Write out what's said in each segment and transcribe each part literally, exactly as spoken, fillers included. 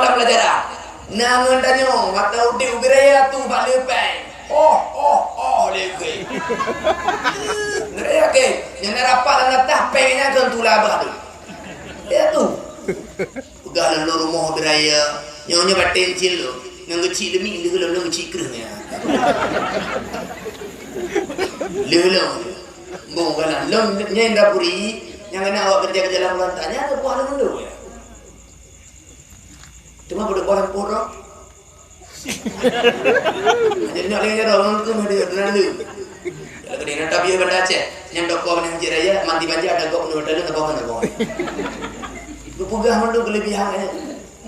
Lam pelajaran. Na ngon tanyoe, mata udeb ubit raya tu bak leupeng. Oh, oh, oh, leupeng. Ngerti ke? Nyang na rapat lam latah peng nyan keu tula bah tu. Ya tu. Peugah lôn rumoh ubit raya. Nyoe nyoe bateng cil tu. Ngon geuchik demi leuh lom ngon geuchik kreueh nyan. Leuh lom. Bong kana lom nyang dapuri, nyang kana awak kerja-kerja lam rantau nyan buah lom tu ya. Cuma pada orang pura. Jadi nak lagi orang mungkin ada terlalu. Kalau kena nak tabiat Banda Aceh, yang doktor mana Haji Raya, mandi banja ada gok menurut dalam tak bohong tak bohong. Berpegang mandum kelebihan ni.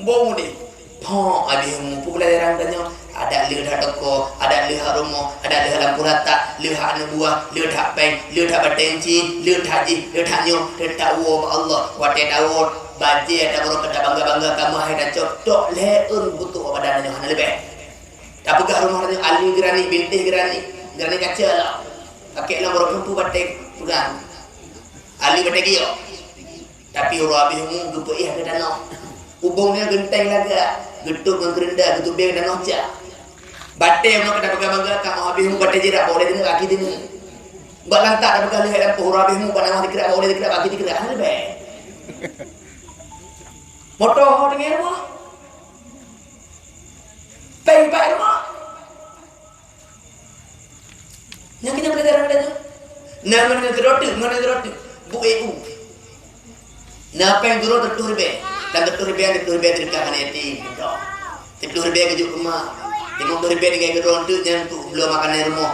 Bau ni. Pok habis mu pun pelajaran tanya. Ada le dah toko, ada le hak rumah, ada le hak lampu rata, le hak anak buah, le hak peng, le hak bateng ci, le hak jih, le hak nyoh, le hak wo Allah. Watèe Daud Bajèe tabaroe ka tabangga-bangga, kamoe hai tacok, tok lhèe eun butoe badan nyoe hana leubeh. Tapeugah rumoh nyoe ali geurani, binteh geurani, geurani kaca lom. Pakèk lom baroe keumpue batèe peugah. Ali batèe giok. Tapi uroe abéh umu geupeuéh keu tanoh. Ubông nyan geunteng lagak, geutôb ngon keureunda, geutubée ngon tanoh cah. Batèe uroe ka tabangga-bangga, kamoe abéh umu batèe jirak, bak ulèe teungoh, kaki teungoh. Bak lantak tapeugah lheueh lam poh uroe abéh umu, bak nangah dikerak, bak ulèe dikerak, bak kaki dikerak, hana leubeh. Moto ho teungoh rumoh. Pèng bak rumoh. Nyang keuneuk pelajaran geutanyoe. Na ngon keudroe teuk, ngon keudroe teuk. Bu E U. Na pèng keudroe teutuh ribèe. Dan teutuh ribèe, teutuh ribèe teudeukah aneuk yatim. Teutuh ribèe geujok keu ma. Limong ploh ribèe tinggai keudroe teuk nyan untuk bloe makanan rumoh.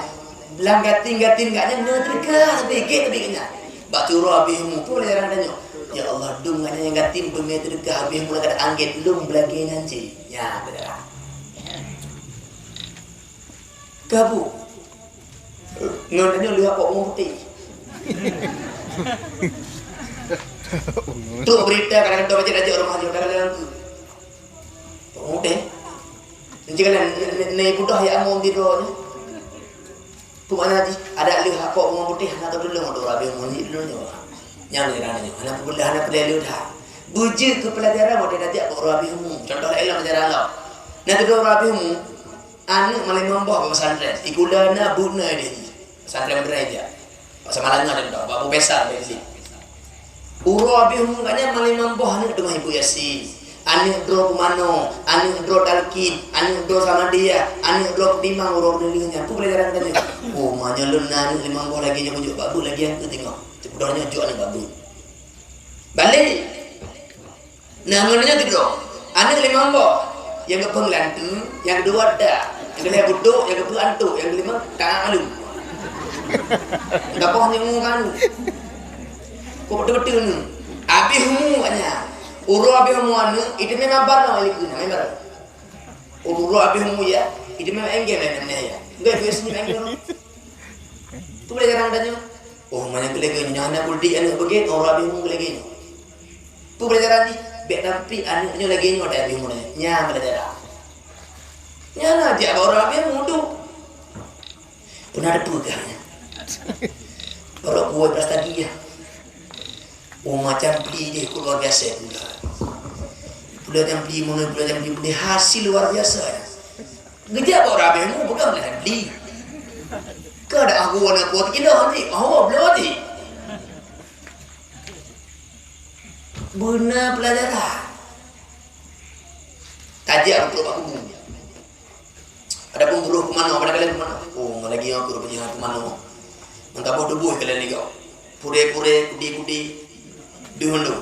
Lam gatim-gatim gak nyan na teudeukah, tapi gèt tapi gak nyan. Bak uroe abéh umu pun pelajaran geutanyoe. Ya Allah, dum gak nyan nyang gatim beungèh teudeukah abéh umu lagèe anggèt lôn beulagèe nyan cit. Nyan, pelajaran. Ka bu. Ngon tanyoe leuhak pok bungoh putéh. Trok beurita kadang-kadang baca tajak rumoh nyoe kadang-kadang. Pok bungoh putéh. Nanti kan ne budoh ya amun di droe nyoe. Peue makna jih? Adak leuhak pok bungoh putéh hana teudeungoe dua rabe mun di droe nyoe. Nyang leuhak nyoe hana peubeuleuh hana peuleueh leuhak. Beujeuet keu peulajaran watèe tajak pok rabe umu. Contoh laén lam ajaran Allah. Na keudroe rabe umu. Aneuk malimong boh bak pesantren, sikula na buet na ideh jih. Pesantren Beurai jak. Bak Samalanga contoh, bak Profesor bak Idli. Uroe abéh umu gobnyan malimong boh aneuk teuma hifz Yasin. Aneuk droe Pumano, aneuk droe Talqin, aneuk droe Samadiyah, aneuk droe Peutimang uroe peuneuh nyan. Peue pelajaran geutanyoe? Oh, meunyoe lôn na aneuk limong boh lagèe nyoe kujok bak buet lagèe nyan keu teungoh. Cit beudôh nyoe jok aneuk bak buet. Balek. Nah, ngon nyoe keudroe. Aneuk limong boh. Nyang keupeueng lantu, nyang keudua da, nyang keulhèe butok, nyang keupeuet antok, nyang keulima ta alu. Gapoh nyang ngu kanu. Kok beutôi-beutôi ni. Abéh umu katanya. Uroe abéh umu aneuk, itu memang barang yang likuna, memang. Uroe abéh umu ya, itu memang enggem ya, memang ya. Enggak juga sih enggem. Tu boleh jarang tanya. Oh, mana boleh gini, hana kuldi aneuk begitu, uroe abéh umu lagi ni. Peue pelajaran jih? Bèk tampik aneuk nyoe lagèe nyoe dan jih mulai. Nyan pelajaran. Nyan na jak bak ureueng ramè mudu. Peue na teupeugah nyan. Barô kuwai prasadi nyan. Oh, macam pli jih luar biasa pula. Pula macam pli, mana pula macam pli, pli hasil luar biasa nyan. Geujak bak ureueng ramè mu peugah macam pli. Ka dak aku warna kuat kilo nanti. Oh, belum nanti. Beuna pelajaran. Tajak rukok bak kubu. Adapun buroh Pumano, pada kalian Pumano. Oh, lagi aku rupanya Pumano. Mengkaboh tubuh kalian lagi. Pure-pure, kudi-kudi. Deuh mandum.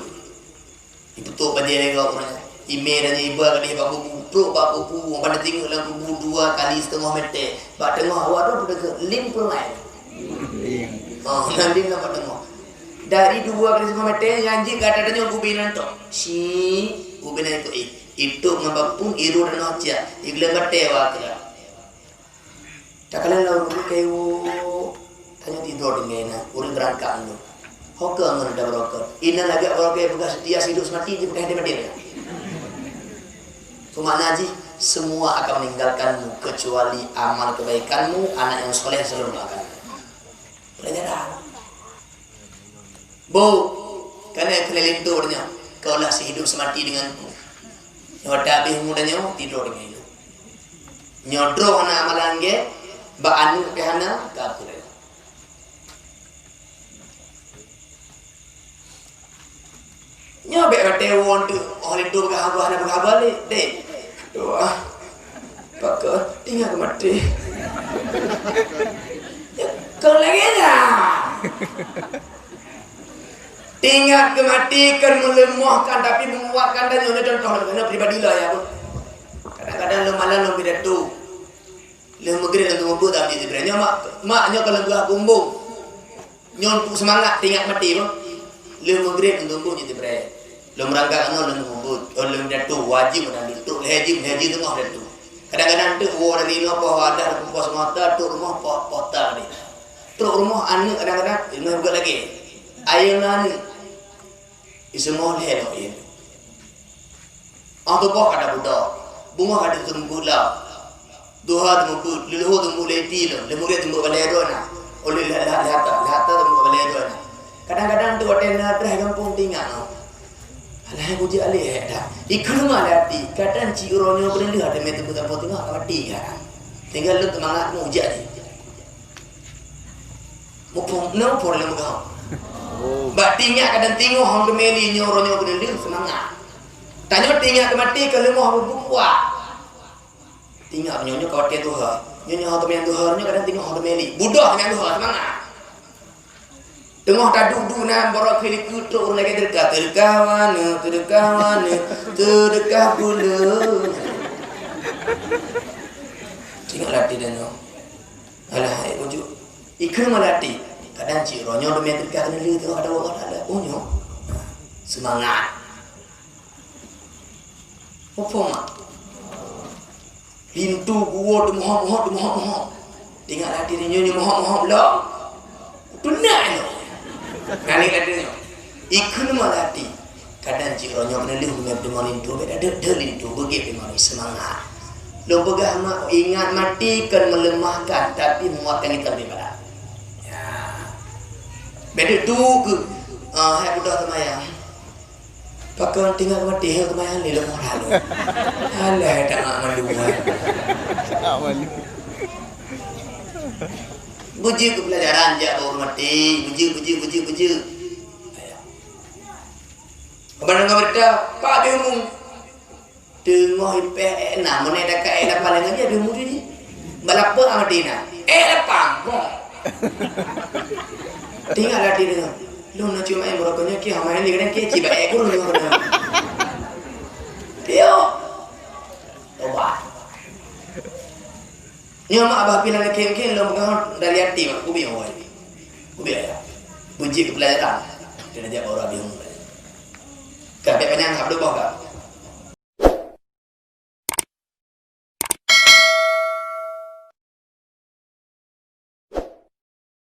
Iputok bajèe lagi ureueng. Ime dan iba kali bak kubu. Trok bak kubu, orang pada tengok dalam kubu dua kali setengah meter. Bak tengah awak tu, lim pun lain. Oh, nyan lim lam bak tengah. Dari dua kali setengah meter, nyan jih gata tanyong gubin nyan tok. Si, gubin nyan tok, eh. Itôp ngon bapun, iru dan nociak. Iglem batèe wa kira. Takalon lam rumoh kayu, tanyoe tidroe deungon na, ureueng beurangkat nyoe. Ho keu ngon da barokah. Inan lagak barokah peugah seutia siduek seumati jipeugah di Madinah. Keumakna jih, semua akan meninggalkanmu kecuali amal kebaikanmu, anak yang soleh selalu mendoakanmu. Pelajaran. Bu, kana keuneuk linto nyoe, kaulah sihidup seumati denganku. Nyoe tabeh muda nyoe tidur deungon ilée. Nyoe droe hana amalan gét, bak aneuk pih hana, ka peureulee. Nyoe bék watée woe teuk, oh, linto peugah haba, hana peugah haba lé, dek. Doa. Pakon, ingat keu maté. Kon lagée nyan. Ingat keu maté, kon meuleumohkan, tapi menguatkan, dan nyoe contoh lagée nyoe pribadi lah ya, Bu. Kadang-kadang lom malam lom pidato. Lheueh meugreb lom teumeubuet lam jeuet Jibril. Nyoe mak, mak nyoe ka lheueh geuhah bumbong. Nyoe untuk seumangat teuingat maté, bah. Lheueh meugreb lom teumeubuet jeuet Jibril. Lom rangka keunoe lom teumeubuet. Oh, lom pidato, wajéb meunan, trok lhée jeuem, lhée jeuem teungoh pidato. Kadang-kadang teuk woe dari inoe poh wadah, poh seumata, trok rumoh poh, poh ta tadi. Trok rumoh aneuk kadang-kadang, inoe buka lagi. Ayeuna aneuk. Iseumah lhée lom ie. Oh, tuboh ka tabuda. Beungoh ka teumeubuet lom. Duha teumeubuet, leuluhô teumeubuet lé pi lom. Lé meugreb teumeubuet balée droe na. Oh, lé, lé, lé, lé ata, lé ata teumeubuet balée droe na. Kadang-kadang teuk watée na trah gampông teuingat, oh. Alah, bujik alih, eh, dah. Ikheun ma lé até, kadang cit uroe nyoe beuneuh lé até mé teumeubuet gampông teungoh ka maté, kan. Tinggai lôn teumangat mujak jih. Muphom, na muphom lé meugahu. Oh. Bak teuingat kadang teungoh hom teumé lé nyoe uroe nyoe beuneuh lé seumangat. Tanyoe teuingat keu maté ka leumoh beubuet. Teuingat nyoe, nyoe ka watée tuha. Nyoe, nyoe hom teumé tuha, nyoe kadang teungoh hom teumé lé. Budoh nyan tuha, seumangat. Teungoh taduek-duek na barô keu likot trok ureuëng lagée teudeukah. Teudeukah wana, teudeukah wana, teudeukah pulo. Teuingat lati tanyoe. Alah, hai bujuk. Ikheun ma lé até. Kadang cit uroe nyoe teumé teuka keuneulheueh teungoh ada ureuëng ada. Oh, nyoe. Seumangat. Muphom ma? Linto geuwoe teumohop-mohop, teumohop-mohop. Teuingat lé até nyoe, nyoe mohop-mohop lom. Teunak nyoe. Nyan lé até nyoe. Ikheun ma lé até. Kadang cit uroe nyoe keuneulheueh teumé teuma linto, bék deuek-deuek linto, beugét teuma seumangat. Lôn peugah ma, ingat maté kon meuleumahkan, tapi menguatkan kita lebih barat. Ya. Bék deuek tu keu, ah, hai budak seumayang. Pakon teuingat maté, hai seumayang lé leumoh lalu. Alah, tak malu. Tak malu. Beujeuet keu pelajaran jak bak ureuëng maté, beujeuet, beujeuet, beujeuet, beujeuet. Ban deungoe beurita, Pak Beumu. Teungoh ipéh ék na, meunai dakak ék lapan lagée nyan Beumu jih. Bak lapeuek mati na. Ék lapan, boh. Teuingat lati deungoe. Lôn na cuma ék meurokok nyoe, kiah main lé kadang kiah cibak ék kureueng nyoe kadang. Piôh. Tobat. Nyoe mak bah pih lagée kén-kén lôn peugah dari até mak, kubiet awai. Kubiet ya. Beujeuet keu pelajaran. Kena jak bak ureuëng abih umur. Ka bék panyang hab dua boh ka.